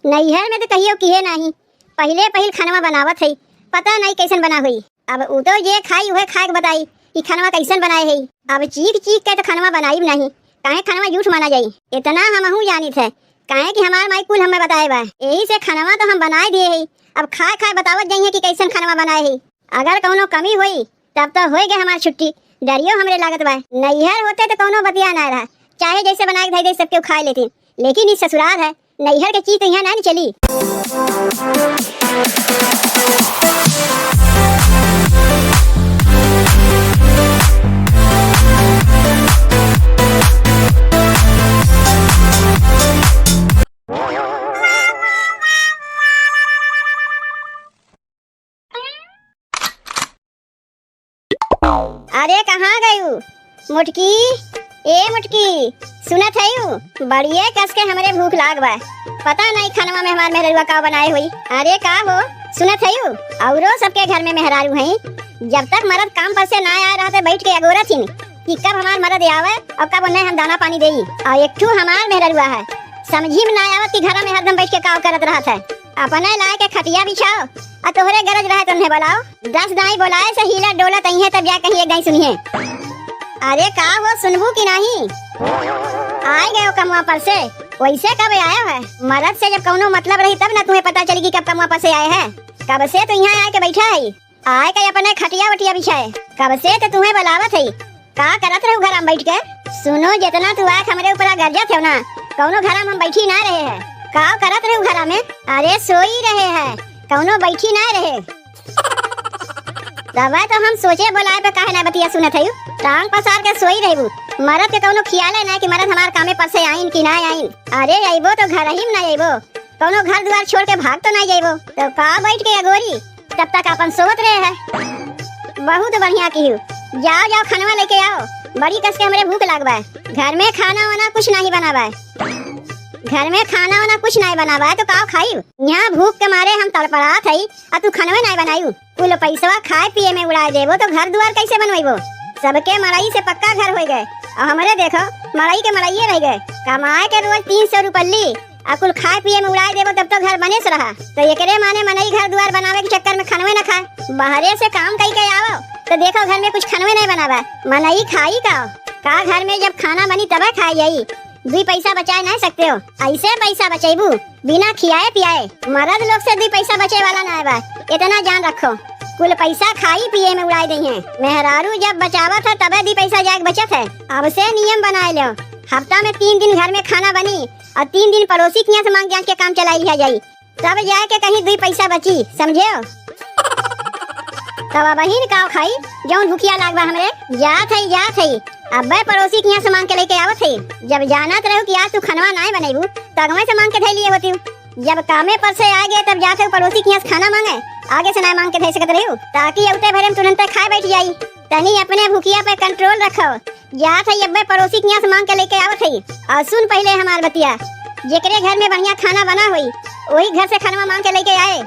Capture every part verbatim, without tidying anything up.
नैहर में तो कहियो किहे नाही, पहिले पहिल खनवा बनावत हई, पता नाही कैसन बना होई। अब उ तो जे खाई उहे खाए के बताई कि खनवा कैसन बनाए हई। अब चीख चीख के तो खनवा बनाइब नाही, काहे खनवा झूठ माना जाई। इतना हमहू जानित है, काहे कि हमार माई कुल हमें बताए बा, यही से खनवा तो हम बनाए दिए हई। अब खाए खाए बतावत जाइए कि कैसन खनवा बनाए हई। अगर कौनो कमी होई तब तो होई गए हमार छुट्टी, डरियो हमरे लागत बा। नैहर होते तो कौनो बतिया ना रहा, चाहे जैसे बनाए के धई दे सबके खाए लेती, लेकिन ई ससुराल है, नैहर के चीज तो यहाँ ना न चली। अरे, कहाँ गयू? मोटकी, ए मोटकी, सुनत हयू? बड़िए कस के हमरे भूख लाग बा। पता नहीं खनवा में हमार मेहररुआ का बनाए होई। अरे का हो, सुनत हयू? औरो सबके घर में मेहरारू हईं। जब तक मरद काम पर से ना आए रहते, बैठ के अगोरत हिन कि कब हमार मरद आवे और कब उन्हें हम दाना पानी देई। और एक ठू हमार मेहररुआ है, समझी में ना आवत कि घरा में हरदम बैठ के काव करत रहत है। अपने लाए के खटिया बिछाओ, आ तोहरे गरज रहे तो उन्हें बुलाओ। दस दाई बुलाए से हीला डोला तइहे, तब जा कहीं एक दाई सुनिए। अरे का हो, सुनबू कि नाही? आए गयो कमवा पर से, वैसे कब आयो है? मरद से जब कौनो मतलब रही तब ना तुम्हें पता चली कि कब कमवा पर से आए है। कब से तो यहाँ आए के बैठा है, आए के अपने खटिया वटिया बिछाए। कब से तो तुम्हें बुलावत है, का करत रहू घर में बैठ के? सुनो, जितना तू आँख हमरे ऊपर गरजत हो ना, कौनो घर में हम बैठी ना रहे हैं। का करत रहू घर में? अरे सोई रहे हैं, कौनो बैठी ना रहे। तबे तो हम सोचे बोलाए पे काहे ना बतिया सुनत हयू। टांग पसार के सोई रहबू। मरद के कौनो खियाले ना कि मरद हमार कामे पर से आइन कि ना आइन। अरे अइबो तो घर ही में ना अइबो, कौनो घर दुआर छोड़ के भाग तो ना जइबो। तो का बैठ के अगोरी? तब तक अपन सोवत रहे है। बहुत बढ़िया किहू। जाओ, जाओ, खनवा लेके आओ। बड़ी कस के हमरे भूख लाग बा। घर में खाना वाना कुछ नाही बना बा। घर में खाना वाना कुछ नाही बना बा, तो का खाई? यहाँ भूख के मारे हम तड़पड़ात हई, आ तू खनवे नाही बनायू। कुल पैसवा खाए पिए में उड़ाए देबो, तो घर दुआर कैसे बनवेबो? सबके मड़ई से पक्का घर होई गए, और हमरे देखो, मड़ई के मड़इये रह गए। कमाए के रोज तीन सौ रुपल्ली, आ कुल खाए पिए में उड़ाए देबो तब तो घर बने से रहा। तो एकरे माने मनई घर दुआर बनावे के चक्कर में खनवे न खाए। बाहरे से काम कई के आवो तो देखो घर में कुछ खनवे नहीं बनावा। मनई खाई का? का घर में जब खाना बनी तबे खाए जाई। दुई पैसा बचाए नहीं सकते हो, ऐसे पैसा बचेबू बिना खियाए पियाए। मरद लोग से दुई पैसा बचे वाला ना बा, इतना जान रखो। कुल पैसा खाई पिए में उड़ाए दई हैं। मेहरारू जब बचावत है तबे दुई पैसा जाए के बचत है। अब से नियम बनाए लो, हफ्ता में तीन दिन घर में खाना बनी, और तीन दिन पड़ोसी के यहाँ से मांग जांच के काम चलाई लिया जाई, तब जाए के कहीं दुई पैसा बची, समझे हो? तब अबहिन काव खाई, जौन भुखिया लाग बा हमरे। जात हई, जात हई, अब्बे पड़ोसी के यहाँ से मांग के लेके आवत हई। जब जानत रहू कि आज तू खनवा नाय बनैबू, तगवे से मांग के धै लिए होती। जब कामे पर से आ गए, तब जात हऊ पड़ोसी के यहाँ से खाना मांगे, आगे से नाय मांग के धै सकत रहू, ताकि अउते भरे में तुरंते खाए बैठ जाई। तनी अपने भुखिया पे कंट्रोल रखो। जात हई अब्बे पड़ोसी के यहाँ से मांग के लेके आवत हई। और सुन पहिले हमार बतिया, जेकरे घर में बढ़िया खाना बना होई, वही घर से खानवा मांग के लेके आए।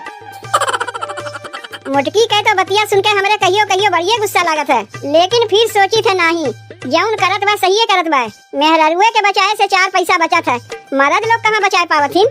मोटकी के तो बतिया सुन के हमरे कहियो कहियो बढ़िया गुस्सा लागत है, लेकिन फिर सोची थे नाही, जौन करत बा सहिए करत बा। मेहररुए के बचाए से चार पैसा बचत है, मरद लोग कहाँ बचाए पावत हिन?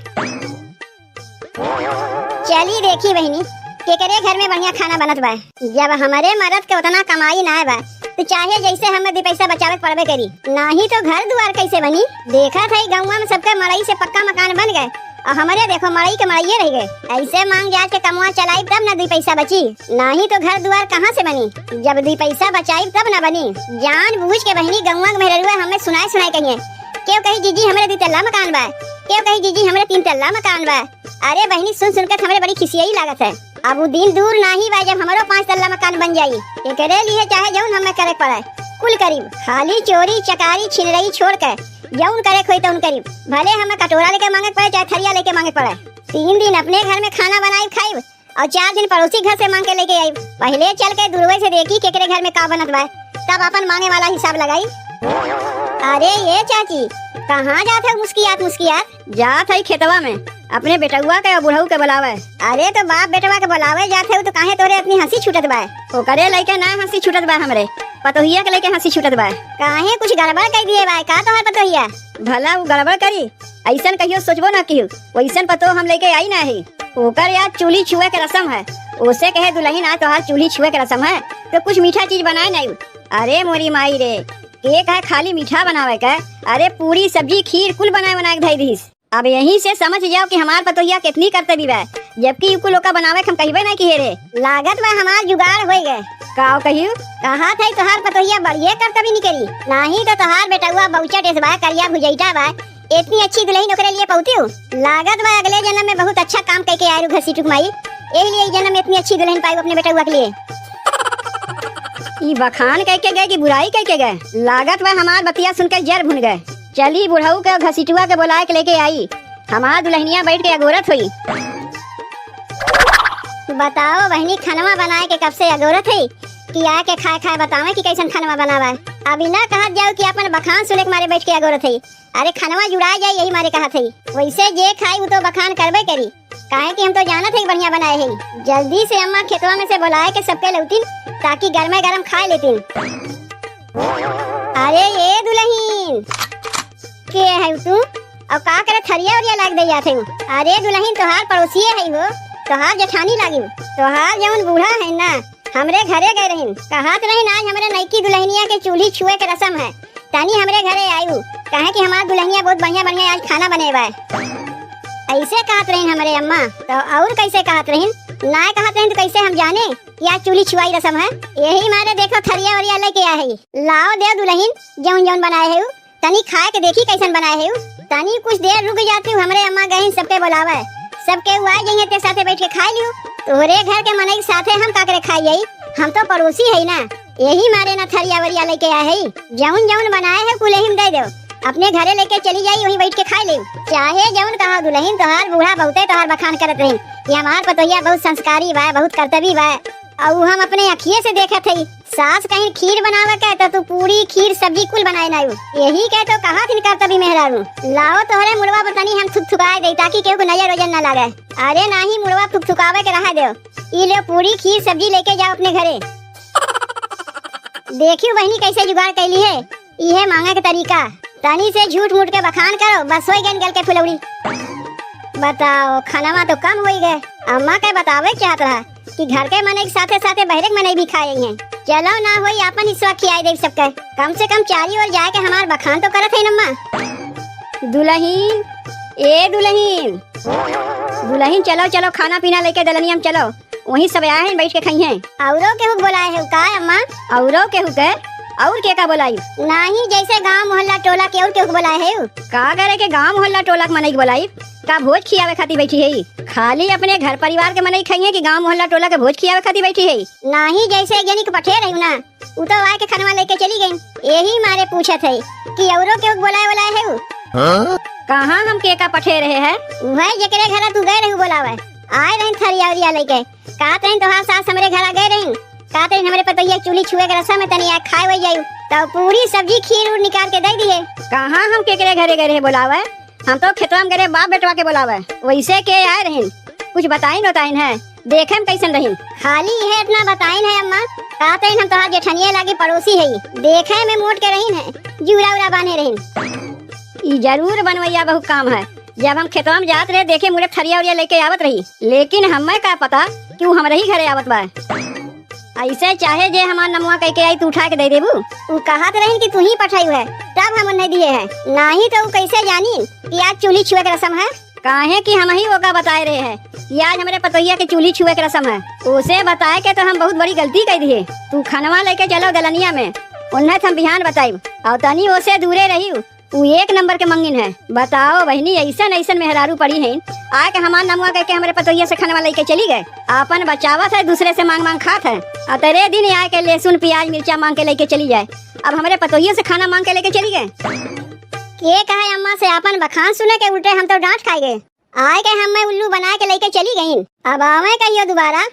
चली देखी बहिनी, केकरे घर में बढ़िया खाना बनत बा। जब हमरे मरद के उतना कमाई नाय बा, तो चाहे जैसे हमें दुई पैसा बचावे के पड़बे करी, नाही तो घर दुआर कैसे बनी? देखत हई गौवा में सबके मड़ई से पक्का मकान बन गए, और हमरे देखो मड़ई के मड़इये रह गए। ऐसे मांग जांच के कमवा चलाई तब ना दुई पैसा बची, नाही तो घर दुआर कहाँ से बनी? जब दुई पैसा बचाई तब ना बनी। जान बूझ के बहिनी गौवा के मेहररुआ हमें सुनाए सुनाए कहिए, केहू कही जीजी हमरे दुई तल्ला मकान बा, केहू कही जीजी हमरे तीन तल्ला मकान बा। अरे बहिनी, सुन सुन के त हमरे बड़ी खिसियाई लागत है। अब उ दिन दूर नाही बा जब हमरो पाँच तल्ला मकान बन जाई। एकरे लिए चाहे जौन हमें करे पड़े, कुल करीब। खाली चोरी चकारी छिनरई छोड़ के जौन करे खोई तौन करीब। भले हमें कटोरा लेके मांगे पड़े, चाहे थरिया लेके मांगे पड़े। तीन दिन अपने घर में खाना बनाई खाइब और चार दिन पड़ोसी घर से मांग के लेके आई। पहिले चल के दूरवे से देखी केकरे घर में का बनत बा, तब अपन मांगे वाला हिसाब लगाई। अरे ये चाची, कहाँ जात है मुस्कियात मुस्कियात? जात है खेतवा में, अपने बेटउआ के और बुढ़ऊ के बुलावे। अरे तो बाप बेटवा के बुलावे जात है तो काहे तोरे इतनी हंसी छूटत बा? ओकरे लइके ना हंसी छूटत बा हमरे, पतोहिया के लेके हँसी छूटत बा। काहे, कुछ गड़बड़ कइ दिहे बा का तोहार पतोहिया? भला उ गड़बड़ करी? अइसन कहियो सोचबो ना किहू। वइसन पतोह हम लेके आई ना ही। ओकर यार चूल्ही छुए के रसम है। ओसे कहे दुलहिन, आज तोहार चूल्ही छुए के रसम है, तो कुछ मीठा चीज बनाए नाहीं। अरे मोरी माई रे, के कहे खाली मीठा बनावे के? अरे पूरी सब्जी खीर कुल बनाए बनाए के धइ दिहिस। अब यहीं से समझ जाओ कि हमार पतोहिया केतनी करतबी बा, जबकि ई कुल ओका बनावे के हम कहिबे नाहीं किहे रहे। लागत बा हमार जुगाड़ होइ गए। काव कहियो? कहत है तोहार पतोहिया बढ़िये करतबी निकरी, नाहीं तो तोहार बेटउआ बउचट एस बा, करिया भुजइटा बा, एतनी अच्छी दुलहिन ओकरे लिए पउतिउ। लागत बा अगले जनम में बहुत अच्छा काम कइके आए रहू घसीटू के माई, एही लिए ई जनम में एतनी अच्छी दुलहिन पाइउ अपने बेटउआ के लिए। ई बखान कइके गए कि बुराई कइके गए? लागत बा हमार बतिया सुनके जर भुन गए। चली बुढ़ऊ के घसीटुआ के बोलाए के लेके आई, हमार दुलहिनिया बइठ के अगोरत होई। बताओ बहिनी, खनवा बनाए के कब से अगोरत है कि आके खाए खाए बतावे कि कइसन खनवा बनावा। अभी ना कहत जाओ कि आपन बखान सुने के मारे बइठ के अगोरत है। अरे खनवा जुड़ा जाए यही मारे कहत है। वइसे जे खाई उ तो बखान करबे करी, काहे कि हम तो जानत है बढ़िया बनाए है। जल्दी से अम्मा खेतवा में से बोलाए के सबके लउतिन, ताकि गरमे गरम खाए लेतिन। अरे ए दुलहिन, के है तू? अउ का करे थरिया ओरिया लाग दे जात है? अरे दुलहिन, तोहार पड़ोसिये है हो, तोहार जेठानी लागिन। तोहार जउन बूढ़ा है ना, हमरे घरे गए रहिन, कहत रहिन आज हमरे नइकी दुलहिनिया के चूल्ही छुए के रसम है, तनी हमरे घरे आइउ, काहे कि हमार दुलहिनिया बहुत बढ़िया बढ़िया आज खाना बने बा। अइसे कहत रहिन हमरे अम्मा, तो अउर कइसे कहत रहिन? नाय कहत रहिन तो कइसे हम जाने कि आज चूल्ही छुआई रसम है? यही मारे देखो थरिया वरिया लेके आए है, लाओ दे दुलहिन जउन जउन बनाए है उ। तनी खाए के देखी कइसन बनाए है उ। तनी कुछ देर रुक जातिउ, हमरे अम्मा गइन सबके बोलावे, सबके उ आ जइहें ते साथे बइठ के खाए लिउ। तोहरे घर के मनई के साथे हम काकरे खाई आई, हम तो पड़ोसी है ना, यही मारे ना थरिया वरिया लेके आए है। जउन जउन बनाए है कुल एहिम दे देउ, अपने घरे लेके चली जाई, वहीं बइठ के खाए लिउ। चाहे जउन कहा दुलहिन, तोहार बूढ़ा बहुते तोहार बखान करत रहिन कि हमार पतोहिया बहुत संस्कारी बा, बहुत करतबी बा। अउ हम अपने अखिए से देखत हई, सास कहिन खीर बनावे के, तो तू पूरी, खीर, सब्जी कुल बनाए नायू। यही के तो कहत हिन करतबी मेहरारू। लाओ तोहरे मुड़वा पर तनी हम थुकथुकाए देई, ताकि केहू के नजर ओजर ना लागे। अरे नाही, मुड़वा थुकथुकावे के रहा देव। ई ले पूरी, खीर, सब्जी लेके जाओ अपने घरे। देखियो बहिनी कैसे जुगाड़ कैली है। इहे मांगे के तरीका, तनी से झूठ मूठ के बखान करो, बस होई गइन गल के फुलौड़ी। बताओ, खनवा तो कम होई गए, अम्मा के बतावे के चाहत रहा कि घर के मनई के साथे साथे बहरे के मनई भी खाए हैं। चलो ना होई, आपन हिस्सा खियाई देब सबके, कम से कम चारी ओर जाए के हमार बखान तो करत है अम्मा। दुलहिन, ए दुलहिन, दुलहिन चलो चलो, खाना पीना लेके दलनिया में चलो। वहीं सब आए हैं, बैठ के खाई हैं। औरो केहू के बोलाए है का अम्मा? औरो केहू के? और के का बोलाई? नाही, जैसे गांव मोहल्ला टोला के और केहू के बोलाए है? का करे के गांव मोहल्ला टोला के मनई के बोलाई? का भोज खियावे खातिर बैठी है? खाली अपने घर परिवार के मनई खाई है कि गांव मोहल्ला टोला के भोज खियावे खातिर बैठी है? नाही, जैसे एक जनी के पठे रही ना, उ तो आए के खनवा लेके चली गई। यही मारे पूछत है कि औरो केहू के बोलाए वाला है उ? हाँ? कहाँ हम के का पठे रहे हैं? वही जेकरे घरा तू गए रहू बोलावे, आए रही थरिया उरिया लेके। कहत रहिन तोहार सास हमरे घरा गए रहिन, कहत रहिन हमरे पतोहिया के चूल्ही छुए के रसम है, तनी आ खाए वही जायू। तो पूरी सब्जी खीर उर निकाल के दे दिए। कहाँ हम केकरे घरे गए रहे बोलावे? हम तो खेतवा में गए रहे बाप बेटवा के बोलावे। वैसे के आए रहिन, कुछ बताइन बताइन है, देखे में कैसन रहिन? खाली यह इतना बताइन है अम्मा, कहत रहिन हम तोहार जेठनिया लागी पड़ोसी है, देखे में मोट के रहिन है, जूरा उरा बांधे रहिन। ई जरूर बनवैया बहुत काम है, जब हम खेतवा में जात रहे, देखे मुड़े थरिया उरिया लेके आवत रही, लेकिन हमें का पता कि उ हमरे ही घरे आवत बा। ऐसे चाहे जे हमार नमुआ कह के आई, तू उठा के दे देबू। उ कहत रहिन कि तू ही पठाई है, तब हम उन्हें दिए हैं, नाही तो उ कैसे जानी कि आज चूल्ही छुए के रसम है। काहे कि हम ही ओका बताए रहे हैं कि आज हमरे पतोहिया के चूल्ही छुए के रसम है। उसे बताए के तो हम बहुत बड़ी गलती कर दिए। तू खनवा लेके चलो दलनिया में, उन्हें हम बिहान बताइब। और तनी ओसे दूरे रही, उ एक नंबर के मंगिन है। बताओ बहिनी, ऐसन ऐसन मेहरारू पड़ी हैं, आके हमार नमुआ कह के हमरे पतोहिया से खनवा लेके चली गए। आपन बचावत है, दूसरे से मांग मांग खात है। अतरे दिन आके लहसुन, प्याज, मिर्चा मांग के लेके चली जाए। अब हमरे पतोहिया से खाना मांग के लेके चली गए। के कहे अम्मा से आपन बखान सुने के, उल्टे हम तो डांट खाए गए। आए के हमें उल्लू बना के लेके चली गईन। अब आवे कहियो दोबारा,